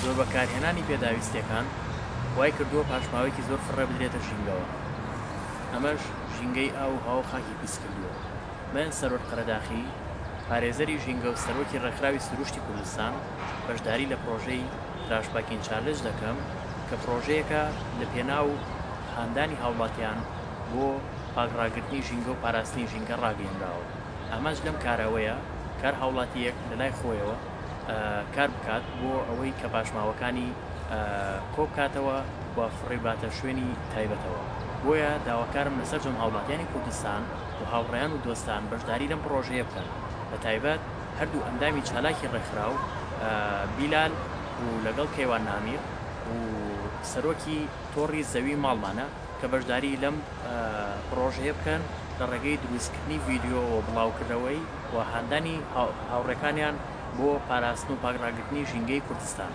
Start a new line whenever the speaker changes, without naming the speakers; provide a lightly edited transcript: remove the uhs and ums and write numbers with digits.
زۆر بەکارهێنانی پێداویستیەکان وای کردووە پاشماوەیەکی زۆر فڕێ بدرێتە ژینگەوە، ئەمەش ژینگەی ئاو و هەوا و خاکی پیس کردووە. من سەروەر قەرەداخی، پارێزەری ژینگە و سەرۆکی ڕێکخراوی سروشتی کوردستان، بەشداری لە پڕۆژەی Trash Packing Challenge دەکەم کە پڕۆژەیەکە لە پێناو هاندانی هاوڵاتیان بۆ پاک ڕاگرتنی ژینگە و پاراستنی ژینگە ڕاگەیەنراوە. ئامانج لەم کارە ئەوەیە کار هاوڵاتییەک لە لای خۆیەوە کار بکات بۆ ئەوەی کە پاشماوەکانی کۆبکاتەوە و فڕێباتە شوێنی تایبەتەوە. بۆیە داواکارم لە سەرجەم هاوڵاتیانی کوردستان و هاوڕێیان و دۆستان بەشداری لەم پڕۆژەیە بکەن بە تایبەت هەردوو ئەندامی چالاکی ڕێکخراو بیلال و لەگەڵ کەیوان نامیق و سەرۆکی تۆڕی زەوی ماڵمانە کە بەشداری لەم پڕۆژەیە بکەن لە ڕێگەی دروستکردنی ڤیدیۆ و بڵاوکردنەوەی و هاندانی هاوڕێکانیان بۆ پاراستن و پاک ڕاگرتنی ژینگەی کوردستان.